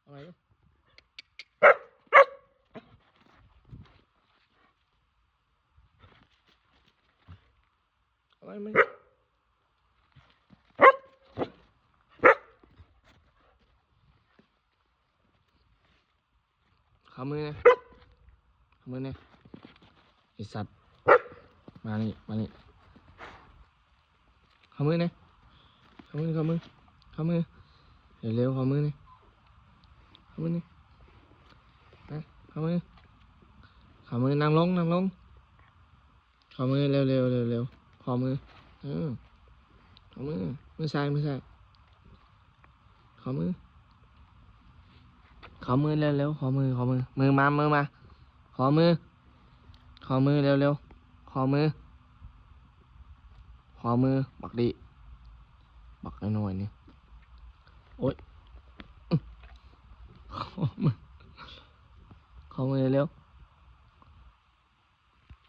ເອົາໃໝ່ເດີ ເອົາໃໝ່ ເຂົ້າມືແດ່ ເຂົ້າມືແດ່ ໄອ້ສັດ ມານີ້ ມານີ້ ເຂົ້າມືແດ່ ເຂົ້າມື ເຂົ້າມື ເຂົ້າມື ເລັວໆ ເຂົ້າມືແດ່ ເຂົ້າມືແດ່ ມາ ເຂົ້າມື ເຂົ້າມື ນັ່ງລົງ ນັ່ງລົງ ຂໍມືເລັວໆ ເລັວໆ ຂໍມື ເອີ ຂໍມື ມືຊ້າຍ ມືຊ້າຍ ຂໍມື ຂໍມືເລັວໆ ຂໍມື ຂໍມື ມືມາ ມືມາ ຂໍມື ຂໍມືເລັວໆ ຂໍມື ຂໍມື ບັກດີ ບັກນ້ອຍໆ ນີ້ ໂອ້ຍ ຂໍມື ຂໍມືເລັວ